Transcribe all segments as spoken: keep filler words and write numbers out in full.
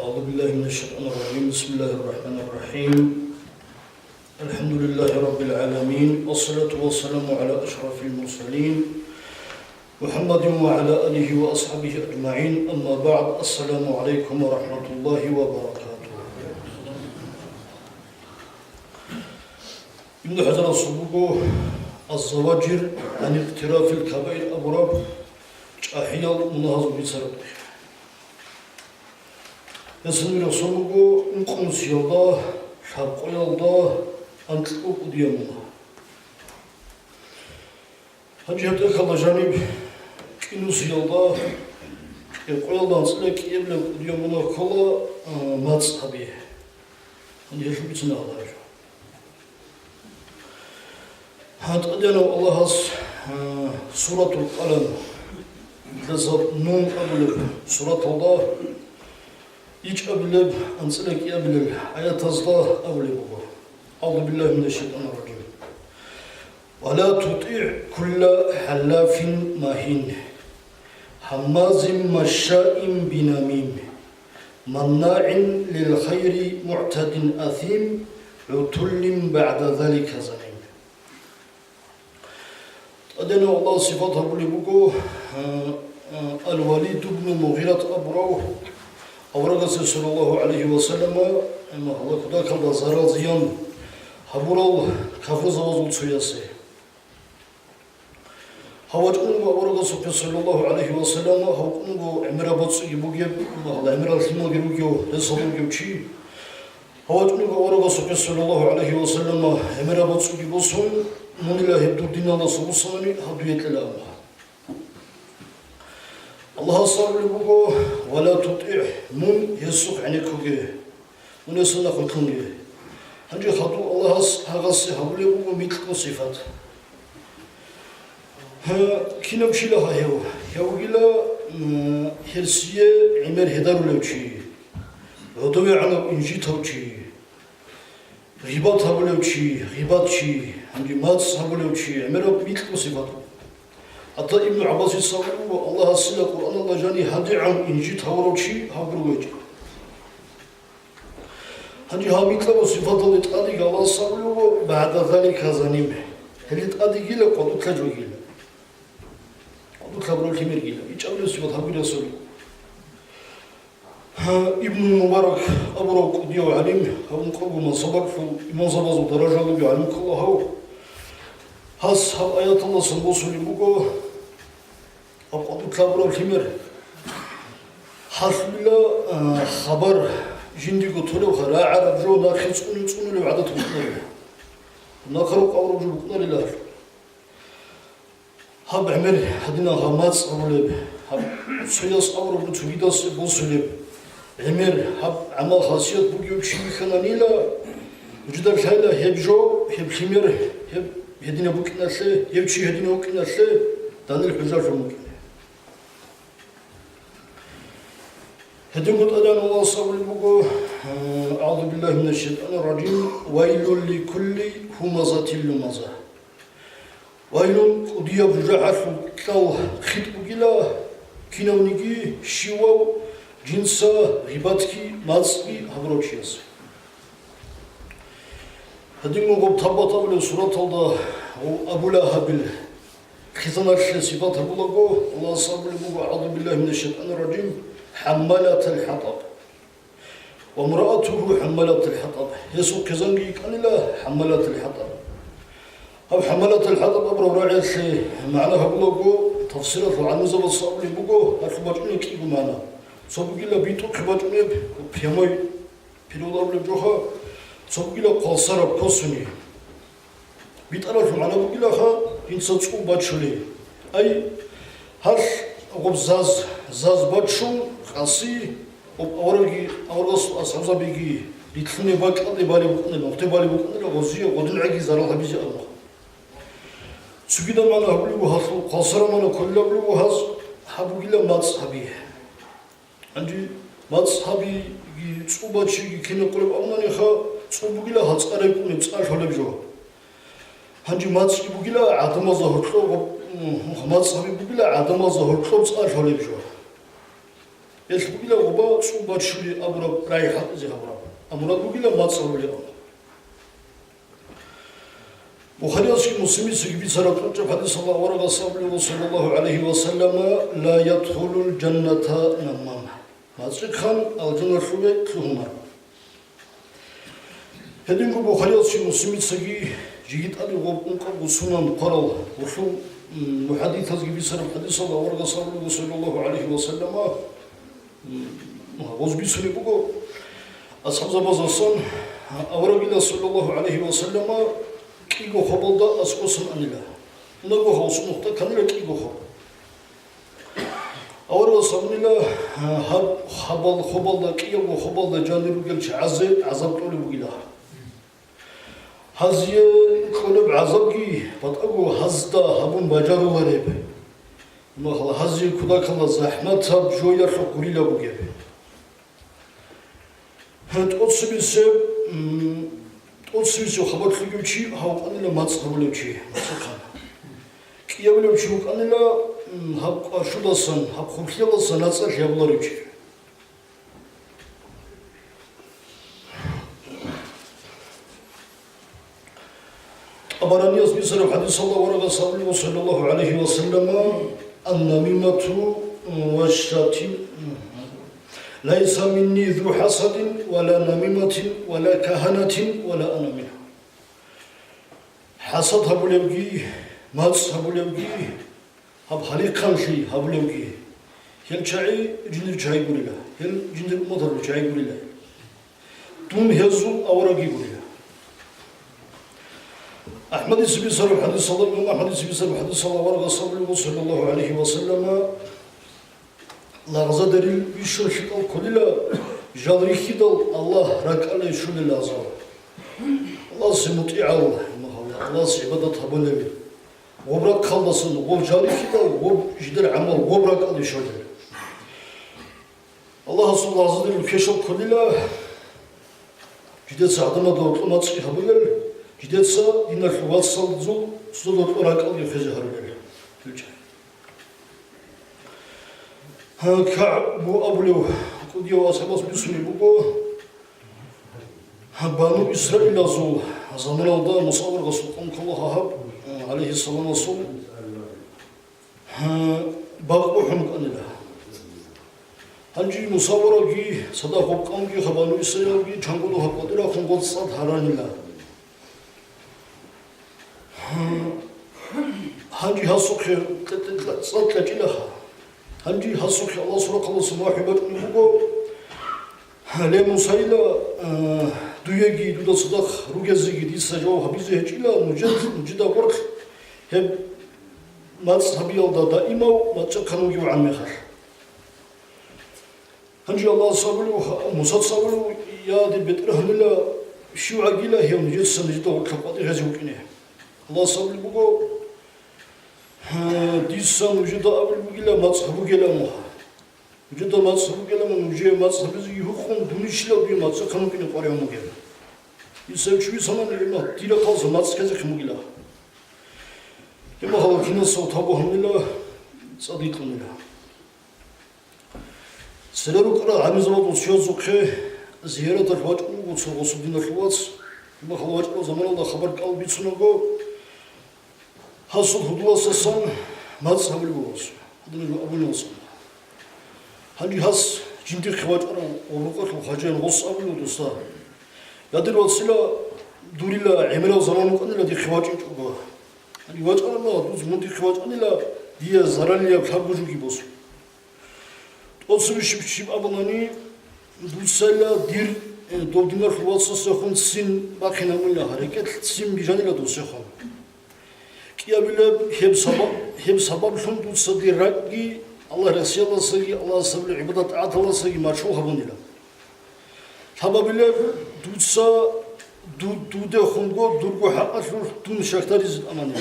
أعوذ بالله من الشيطان الرجيم. بسم الله الرحمن الرحيم. الحمد لله رب العالمين، والصلاة والسلام على أشرف المرسلين، محمد وعلى آله وأصحابه أجمعين. أما بعد، السلام عليكم ورحمة الله وبركاته. Ибн ХӀажарасул буго «Аз-Заважир гӀан икътирафил кабаир» абураб чӀахӀиял мунагьазул бицараб. Гьесул рехсон буго ункънусиялда, лъабкъоялда, анкьго кӀудиял мунагь. Гьанже гьеб тӀехьалда жаниб кӀинусиялда, кӀикъоялда анцӀила кӀиабилеб кӀудиял мунагь ккола, а, мацӀ гьаби. Гьанже гьелъул бицунеб гьабураб. ГьатӀадинав Аллагьас, а, Суратул Къалам, гьезаб Нун абулеб сураталда ичӀабилеб анцӀила кӀиабилел аятазда абулеб буго: أعوذ بالله من الشيطان الرجيم. ولا تطع كل حلاف مهين هماز مشاء بنميم مناع للخير معتد أثيم عتل بعد ذلك زنيم. ТӀадегӀанав Аллагьас сипат гьабулеб буго, а, а, Ал-Валид ибн Мугъират абурав аварагасде саллаллагьу гӀалайгьи ва саллама, а, гьалакудакалда зарал-зиян гьабурал кафирзабазул цоясе. Гьав вачӀун вуго аварагасухъе саллаллагьу гӀалайгьи ва саллама, гьав вукӀун вуго гӀемераб боцӀиги бугеб, гьалда гӀемерал лъималги ругев, ресал ругев чи. Гьав вачӀун вуго аварагасухъе саллаллагьу гӀалайгьи ва саллама, гӀемераб боцӀиги босун, мунила гьеб дур диналдаса бусанани, гьаб дуе кьела амма. Аллагьас абулеб буго: «Ва ла тутӀигӀ», мун гьесухъ гӀенеккуге. Мун гьесул нахъ вилълъунге. Гьанже хадув Аллагьас гьагъасе гьабулеб буго микьго сипат. Гьа, кинав чила гьев? Гьев вугила, м, гьерсие гӀемер гьедарулев чи, гӀодовегӀанав инжитав чи, гъибат гьабулев чи, гъибатчи, гьанже мацӀ гьабулев чи, гӀемераб микьго сипат. ГӀатта Ибну ГӀаббасица абулеб буго, Аллагьасила Къуръаналда жаниб гьадигӀан инжит гьавурав чи гьав гуро гьечӀеб. Гьанже гьаб микьабго сипаталде тӀадеги Аллагьас абулеб буго: «БагӀда залика заним». Гьеле тӀадегила къватӀулъ жогила. КъватӀулъ гьабурал лъимергила. ИчӀабилеб сипат гьабги расулеб. Гьа, Ибн Мубарак абурав кӀудияв гӀалим, гьав ункъого мазгьабалъул имамзабазул даражалъулги гӀалим ккола гьав. Гьас гьаб аяталдасан босулеб буго, гьаб къватӀулъ гьабураб лъимер. Гьалъула, а, хабар жиндиего толебха, рагӀараб жо нахъе цӀуну-, цӀунулев гӀадат букӀунарила. Нахъа рукъ авураб жо букӀунарила гьалъул. Гьаб гӀемер гьадинаб гьаб мацӀ гьабулеб, гьаб цояс авураб жо цогидас босулеб, гӀемер гьаб гӀамал-хасият бугев чи вихьананила, нужеда лъайла гьеб жо, гьеб лъимер, гьеб гьединаб букӀиналъе, гьев чи гьединав вукӀиналъе данил хӀужалъун букӀине. Гьединго тӀадегӀан Аллагьас абулеб буго, э, أعوذ بالله من الشيطان الرجيم، ويل لكل همزة لمزة. Вайлун, кӀудияб жужахӀалъул кьал хитӀ бугила кинавниги щивав жинца гъибатги мацӀги гьабурав чиясе. Гьадинго гъоб Таббат абулеб сураталда гъов Абу Лагьабил хъизаналъе сипат гьабулаго, Аллагьас абулеб буго: أعوذ بالله من الشيطان الرجيم، حمالة الحطب. وامرأته حمالة الحطب. Гьесул хъизанги йикӀанила حمالة الحطب. Гьаб حمالة الحطب абураб рагӀиялъе магӀна гьабулаго, тафсиралъул гӀалимзабаз абулеб буго, гьалъул бачӀунеб кӀиго магӀна. Цо бугила битӀухъе бачӀунеб, прямой перевод абулеб жоха, цо бугила хъвалсараб косвенный. БитӀаралъул магӀна бугилаха, жинца цӀу бачулей. Ай, гьалъ гъоб заз, заз бачун, къаси, гъоб аварагги, аварагасул асхӀабзабиги рилълъуне бакӀалде балеб букӀунеб, нухде балеб букӀунеб, гъозие гъодин гӀеги зарал гьабизе абуха. Цогидаб магӀна гьабулеб буго гьалъул, хъвалсараб магӀна кколилаб буго гьаз, гьаб бугила мацӀ гьаби. Гьанже мацӀ гьабиги цӀу бачиги кинаб къулеб абунаниха, цӀу бугила гьацӀа рекӀунеб, цӀа лъолеб жо. Гьанже мацӀги бугила гӀадамазда гьоркьоб, м, мацӀ гьаби бугила гӀадамазда гьоркьоб цӀа лъолеб жо. Гьелъ бугила гъоба цӀун бачулеб абураб рагӀи хӀалтӀизе гьабураб. А мурад бугила мацӀ гьабулеб абун. Бухариясги Муслимицаги бицараб тӀокӀаб хӀадисалда аварагас абулеб, саллаллагьу гӀалайгьи ва саллама: «Ла ядхулул жанната наммам». МацӀихъан алжаналъуве лъугьунар. Гьединго Бухариясги Муслимицаги жеги тӀаде гъоб ункъабго сунан хъварал гъулъул, м, мухӀаддисазги бицараб хӀадисалда аварагас абулеб, саллаллагьу гӀалайгьи ва саллама, м, гъоз бицунеб буго, асхӀабзабаздасан аварагила, саллаллагьу гӀалайгьи ва саллама, кӀиго хобалда аскӀосан анила. Унагу гьав сунухъда кканила кӀиго хоб. Аварагас абунила, гьаб хабал хобалда, кӀиябго хобалда жанир ругел чагӀазе гӀазаб кьолеб бугила. Гьазие кьолеб гӀазабги батӀаго гьазда гьабун бажарулареб. Амма гьазие кутакалда захӀматаб жоялъухъ гурила бугеб. ТӀоцебесеб, м, тӀоцебесеб хабар лъугев чи гьав вукӀанила мацӀ гьабулев чи, мацӀихъан. КӀиявулев чи вукӀанила, м, гьаб кӀвашудасан, гьаб хурхьелдасан нацӀалъ гьабуларев чи. ТӀабаранияс бицараб хӀадисалда аварагас абулеб, саллаллагьу гӀалайгьи ва саллама: «Ан-намимату ва шатим, лайса минни зу хӀасадин ва ла намиматин ва ла кагьанатин ва ла ана мингьу». ХӀасад гьабулевги, мацӀ гьабулевги, гьаб гьалихъанлъи гьабулевги, гьел чагӀи жиндир чагӀи гурила, гьел жиндир умматалъул чагӀи гурила. Дун гьезул авараги гурила. АхӀмадица бицараб хӀадисалда, имам АхӀмадица бицараб хӀадисалда аварагас абулеб, саллаллагьу гӀалайгьи ва саллама, лагъзадерил бищун лъикӀал кколила, жал рихьидал Аллагь ракӀалде щолел лагъзал. Аллагьасе мутӀигӀал, Аллагьасе гӀибадат гьабулел. Гъоб рахъалдасан, гъоб жал рихьидал, гъоб жидер гӀамал, гъоб ракӀалде щолел. Аллагьасул лагъзадерил квешал кколила, жидеца гӀадамазда гьоркьо мацӀги гьабулел, жидеца диналъул вацалзул цо гьоркьо ракӀалги хвезе гьарулел. КагӀбу абулев кӀудияв асхӀабас бицунеб буго, Бану Исраилазул заманалда Муса аварагасул къун ккола гьаб, гӀалайгьиссаламасул, бакъ бухӀун букӀанила. Гьанже Муса аварагги, цадахъ гъоб къавмги, гьаб Бану Исраилги чанго дов гьаб къватӀирахъун гъоз цӀад гьаранила. Гьанже гьасухъе кье-, кье-, кье-, цӀад кьечӀилаха. Гьанже гьасухъе Аллагьасул рахъалдасан вахӀю бачӀунеб буго: «Ле, Мусайила, а, дуеги дуда цадахъ ругезеги дица жаваб гьабизе гьечӀила, нужед-, нужеда гъорлъ гьеб мацӀ гьабиялда даимав мацӀихъан вугевгӀан мехалъ». Гьанже Аллагьас абулев, Мусаца абулев: «Я, дир БетӀергьанила, щив гӀагила гьев нужеца нижеда гъорлъ къватӀир гьезе вукӀине?» Аллагьас абулеб буго: «Гьа, дица нужеда абулеб бугила мацӀ гьабугилан муха. Нужеда мацӀ гьабугилан, нужее мацӀ гьабизе юхун дунищилав дуе мацӀихъан вукӀине къваригӀун вугев. Дица чи висана, дир рахъалдаса мацӀ ккезехъин бугила». Гьеб мехалъ киназго тавбу гьабунила, цӀадикьунила. Цере рукӀарал гӀадамазул чиясухъе зияраталъ вачӀун вуго цо гъосул диналъул вац. Гьеб мехалъ вачӀараб заманалда хабар кӀал бицунаго, гьасул гьудуласдасан мацӀ гьабулеб буго гъос, гьадинаб жо абунелдасан. Гьанже гьас жиндихъе вачӀарав ва рукъалъул хважаян гъос абулеб, досда, я дир вацила, дурила гӀемераб заман букӀанила дихъе вачӀинчӀого. Гьанже вачӀарала, дуца мун дихъе вачӀанила, дие заралияб лъабго жоги босун. ТӀоцебищиб щиб абунани, дуцайила дир, э, дов диналъул вацасехун ццин бахъинабула, гьарекӀел ццин бижанила досехун. КӀиабилеб гьеб сабаб-, гьеб сабаблъун дуца дир ракӀги Аллагь расиялдасаги, Аллагьасабли гӀибадат-тӀагӀаталдасаги маршал гьабунила. Лъабабилеб дуца ду-, дудехунго дурго хӀакъалъулъ дун щакдаризе тӀаманила.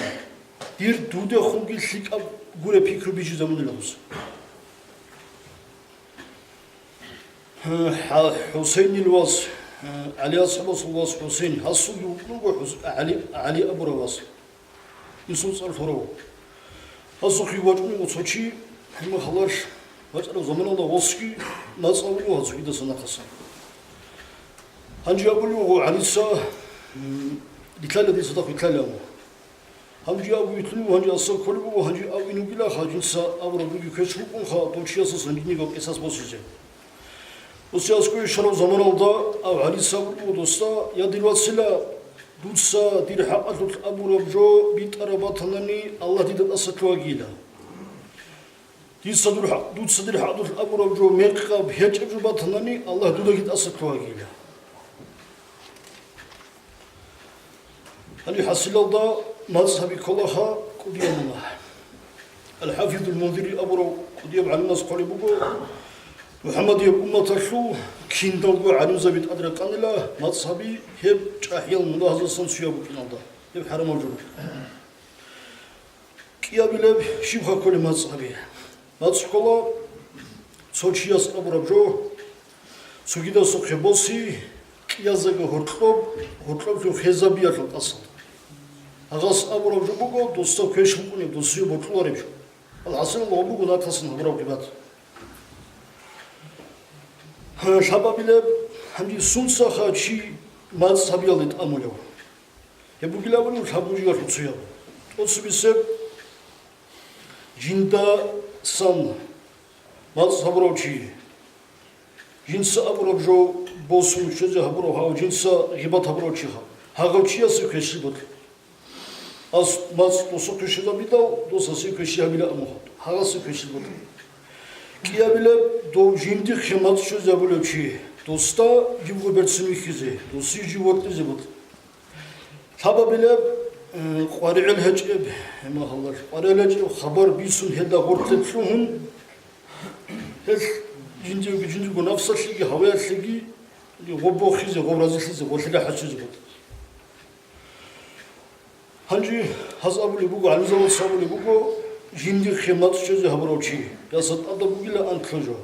Дир дудехунги лъикӀаб гуреб пикру бижизабунила дуца. Гьа, ХӀусейнил вас, гьа, ГӀали асхӀабасул вас ХӀусейн, гьасулги вукӀун вуго ХӀус-, ГӀали, ГӀали абурав вас. Инсул цӀар лъурав. Гьасухъе вачӀун вуго цо чи, гьеб мехалъ вачӀараб заманалда гъосги, МацӀ абулев гьацукидаса нахъасан. Гьанже абулев гьу гьаниса, м, рилълъайила дица дахъ вилълъайилан. Гьанже абу вилълъулев, гьанже асар кколеб буго, гьанже абун вугилаха, жинца абураб буги квеш букӀунха, дов чиясас гьанжинигав къисас босизе. Досие аскӀове щвараб заманалда аб гьаниса абулев гьу досда, я дир вацила, дуца дир хӀакъалъулъ абураб жо битӀараб батанани, Аллагь дида тӀаса лъугьагийила. Дица дур хӀа-, дуца дир хӀакъалъулъ абураб жо мекъаб гьечӀеб жо батанани, Аллагь дудаги тӀаса лъугьагийила. Гьале хӀасилалда мацӀ гьаби кколаха кӀудияб мунагь. Ал-ХӀафизул Мунзири абурав кӀудияб гӀалимас хъвалеб буго, МухӀаммадияб умматалъул киналго гӀалимзаби тӀадрекъанила мацӀ гьаби гьеб чӀахӀиял мунагьаздасан цояб букӀиналда, гьеб хӀарамаб жо букӀин. КӀиабилеб щибха кколеб мацӀ гьаби? МацӀ ккола цо чияс абураб жо, цогидасухъе боси, кӀиязеги гьоркьоб, гьоркьоблъун хвезабиялъул тӀасалда. Гьагъас абураб жо буго, досда квеш букӀунеб, досие бокьулареб жо. АлхӀасил гъо буго нахъасан гьабураб гъибат. Гье, лъабабилеб, гьанже сунцаха чи мацӀ гьабиялде тӀамулев? Гьеб бугилан абулеб лъаб божиялъул цояб. ТӀоцебесеб, жиндасан мацӀ гьабурав чи. Жинца абураб жо босун щвезе гьабурав гьав, жинца гъибат гьабурав чи гьав. Гьагъав чиясе квешил бокьа. Ас мацӀ досухъе щвезабидал, дос гьасие квеши гьабила амухъ. Гьагъасе квешил бокьа. КӀиабилеб, дов жиндихъе мацӀ щвезе гьабулев чи, досда живго берцин вихьизе, досие жив вокьизе бокьа. Лъабабилеб, э, къваригӀел гьечӀеб, гьемагьаллал къваригӀел гьечӀеб хабар бицун гьелда гъорлъе лъугьун, гьел жиндирго, жиндирго напсалъеги гьаваялъеги гъоб бохизе, гъоб разилъизе, гъолъила хӀачизе букӀа. Гьанже гьаз абулеб буго, гӀалимзабаз абулеб буго, жиндихъе мацӀ щвезе гьабурав чи, яса тӀадаб бугила анкьлъу жо.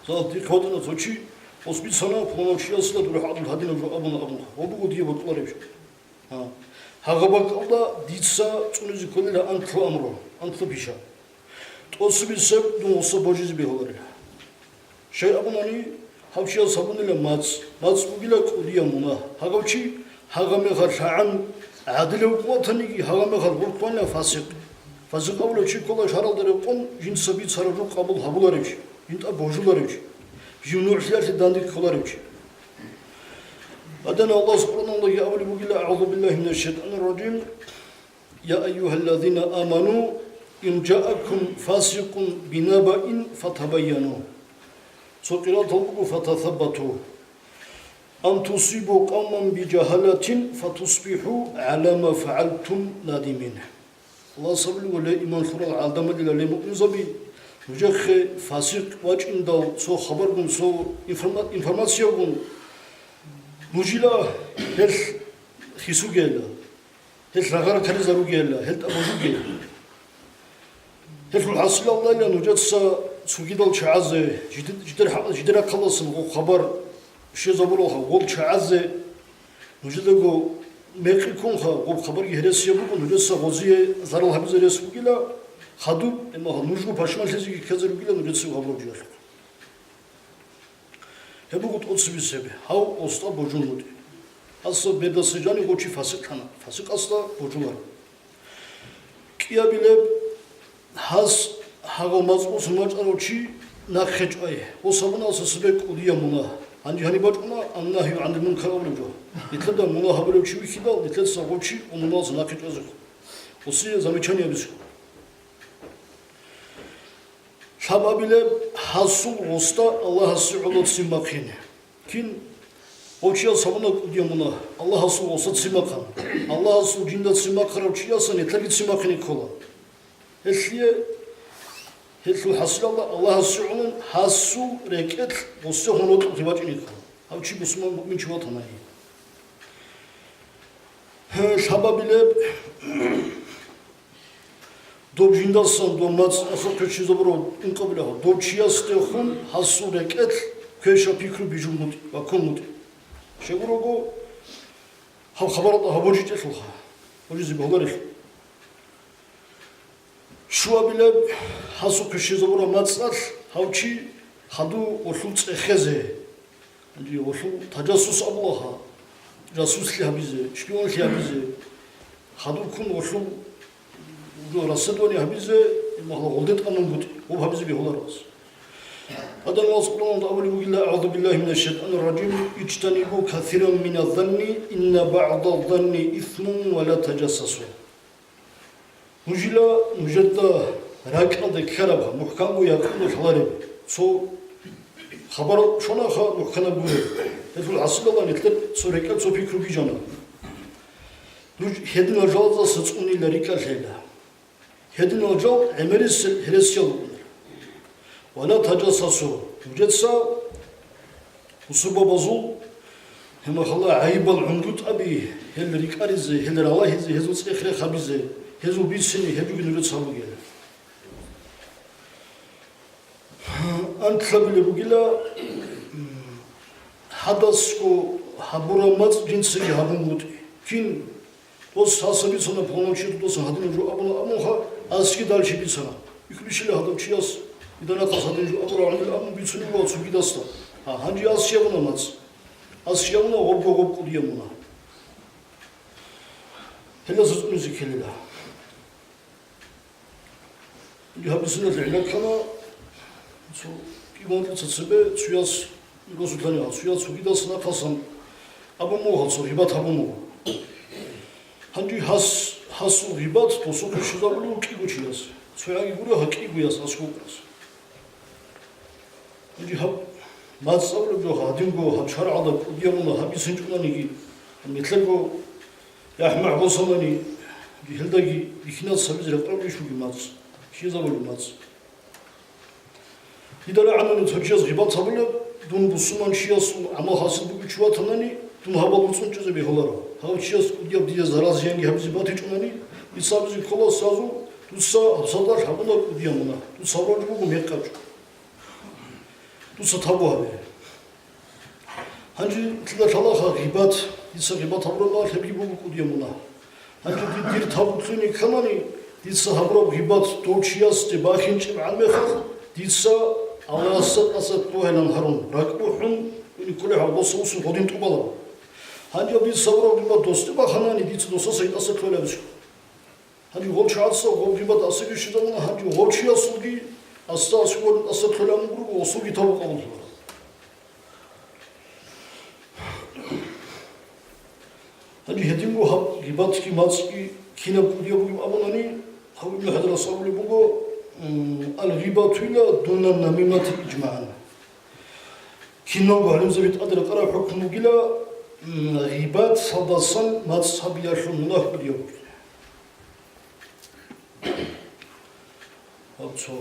Зал дихъ ватӀана цо чи, ос бицана, пуланав чиясда дур хӀадур гьадинаб жо абуна абунха, гъо буго дие бокьулареб жо. А. Гьагъа бакӀалда дица цӀунизе кколила анкьлъу амру, анкьлъу пиша. ТӀоцебесеб дун гъоса божизе бегьуларила. Щай абунани, гьав чияс гьабунила мацӀ, мацӀ бугила кӀудияб мунагь. Гьагъав чи гьагъа мехалъ гӀан гӀадилав вукӀун ватаниги, гьагъа мехалъ гъоркьванила фасикъ. Фасикъ абулев чи ккола шаргӀалда рекъон жинца бицараб жо къабул гьабуларев чи, жинда божуларев чи, жив нугӀлъиялъе данде кколарев чи. Гьадин Аллагьас Къуръаналдаги абулеб бугила, أعوذ بالله من الشيطان الرجيم، يا أيها الذين آمنوا إن جاءكم فاسق بنبأ فتبينوا. Цо къираатал буго, فتثبتوا أن تصيبوا قوما بجهالة فتصبحوا على ما فعلتم نادمين. Аллагьас абулеб буго, ле, иман лъурал гӀадамалила, ле, муъминзаби, нужехъе фасикъ вачӀиндал цо хабаргун, цо информа-, информациягун нужила гьелъ хисугейилан. Гьел рагъарал каризаругейилан, гьел тӀабажугейилан. Гьелъул хӀасилалдайилан нужеца цогидал чагӀазе, жидер-, жидер хӀа-, жидер рахъалдасан гъо хабар щвезабуралха, гъол чагӀазе нужедаго мекъи ккунха, гъоб хабарги гьересияб буго, нужеца гъозие зарал гьабизе рес бугила, хадуб, амма нужго пашманлъизеги ккезе ругила нужеца гьабураб жиялъухъ. Гьеб буго тӀоцебесеб, гьав осда божун вутӀи. Гьасда бердаса жани гъо чи фасикълъана, фасикъасда божуларо. КӀиабилеб, гьас гьагъав мацӀ босун вачӀарав чи нахъе чӀвай, гъос гьабуна цебе кӀудияб мунагь. Гьанже гьаниб бачӀуна النهي عن المنكر абулеб жо. Нилъеда мунагь гьабулев чи вихьидал, нилъеца гъо чи гъо мунагьалдаса нахъе чӀвазе ккола. Гъосие замечание гьабизе ккола. Лъабабилеб, гьасул гъосда Аллагьасе гӀоло ццин бахъине. Кин? Гъов чияс гьабуна кӀудияб мунагь, Аллагьасул гъосда ццин бахъана. Аллагьасул жинда ццин бахъарав чиясда нилъерги ццин бахъине ккола. Гьелъие, гьелъул хӀасилалда Аллагьасе гӀоло гьасул рекӀелъ гъосде гьунотӀухъе бачӀине ккола. Гьав чи бусурман муъмин чи ватана. Гье, лъабабилеб, доб жиндасан доб мацӀ асухъе щвезабурав ункъабилеб гьав, дов чиясдехун гьасул рекӀелъ квешаб пикру бижун бутӀи ва ккун бутӀи. Щайгурелъул, гьаб хабар гьаб божичӀелъулха, божизе бегьуларелъул. Щуабилеб, гьасухъе щвезабураб мацӀалъ гьав чи Хадув гъолъул цӀехезе, гьанже гъолъул таджассус абулаха, жасуслъи гьабизе, шпионлъи гьабизе, хадув ккун гъолъул расследование гьабизе, имахъла гъолде тӀамун бутӀи, гъоб гьабизе бегьуларо гьас. Гьадинал Къуръаналда абулеб бугила: «أعوذ بالله من الشيطان الرجيم. اجتنبوا كثيرا من الظن إن بعض الظن إثم ولا تجسسوا». Нужила, нужеда ракӀалде ккараб, мухӀканго якӀунго лъалареб цо хабар щванаха мухӀканаб гуреб. Гьелъул хӀасилалда нилъер цо рекӀел цо пикру бижана. Нуж гьединал жалаздаса цӀунила рикӀкӀалъейила. Гьединал жал гӀемерисел гьересиял рукӀунар. «Ва ла таджассасу», нужеца бусурбабазул гьебмехалда гӀайибал гӀунгутӀаби, гьел рикӀкӀаризе, гьел ралагьизе, гьезул цӀех-рех гьабизе, гьезул бицине, гьеб жоги нужеца гьабуге. Анкьабилеб бугила, гьадасго гьабураб мацӀ жинцаги гьабун бутӀи. Кин? Дос гьасабицана, пуланав чи дудасан гьадинаб жо абуна абунха, асги дальше бицана. Икручила гьадав чияс, ида нахъас гьадин жо абураб гӀадин абун бицунеб буго цогидасда. А, гьанже ас щай гьабуна мацӀ? Ас щай гьабуна, гъобго гъоб кӀудиян муна. Гьелдаса цӀунизе ккелила. Гьаб бицунеб гӀилла ккана, цо кӀиго-, цо цебе цояс росулъани гьал, цояс цогидас нахъасан абун буго гьал, цо гъибат гьабун буго. Гьанже гьас, гьасул гъибат досухъе щвезабулеб буго кӀиго чияс. Цояги гуро гьа кӀигояс, аскӀов ккарас. Гьанже гьаб мацӀ абулеб жо гьадинго гьаб шаргӀалда кӀудиян муна, гьаб бицинчӀониги, нилъерго яхӀ-махӀ босанани, гьелдаги бихьиназ гьабизе рекъараб иш бугеб мацӀ, щвезабулеб мацӀ. Дида рагӀанани цо чияс гъибат гьабулеб, дун бусурман чиясул гӀамал хасил бугев чи ватанани, дун гьабал вуцӀцӀун чӀезе бегьуларо. Гьав чияс кӀудияб дида зарал-зиянги гьабизе батичӀунани, дица абизе ккола сразу: «Дуца гьабсагӀат гьабуна кӀудиян муна, дуца гьабураб жо буго мекъаб жо. Дуца тавбу гьабе». Гьанже дида лъалаха гъибат, дица гъибат гьабураб мехалъ гьебги буго кӀудияб мунагь. Гьанже ди-, дир тавбу кьуни кканани, дица гьабураб гъибат дов чиясде бахинчӀеб гӀан мехалъ, дица Аллагьасда тӀаса лъугьайилан гьарун, ракӀбухӀун, униккулев гьав досда вуссун гъодин тӀубалаб. Гьанже дица гьабураб гъибат досде баханани, дица досдаса тӀаса лъугьайилан рищ. Гьанже гъол чагӀаца гъоб гъибат асиги щвезабуна, гьанже гъов чиясулги асда асулгун асда кколеб амру руго, гъосулги тавбу къабул гьабуна. Гьанже гьединго гьаб гъибатги мацӀги кинаб кӀудияб бугеб абунани, гьав Ибн ХӀажарас абулеб буго: «М, аль-гъибату ила дуна намимати иджмагӀан». Киналго гӀалимзаби тӀаде рекъараб хӀукму бугила, м, гъибаталдасан мацӀ гьабиялъул мунагь кӀудияб бугеб. Гьаб цо.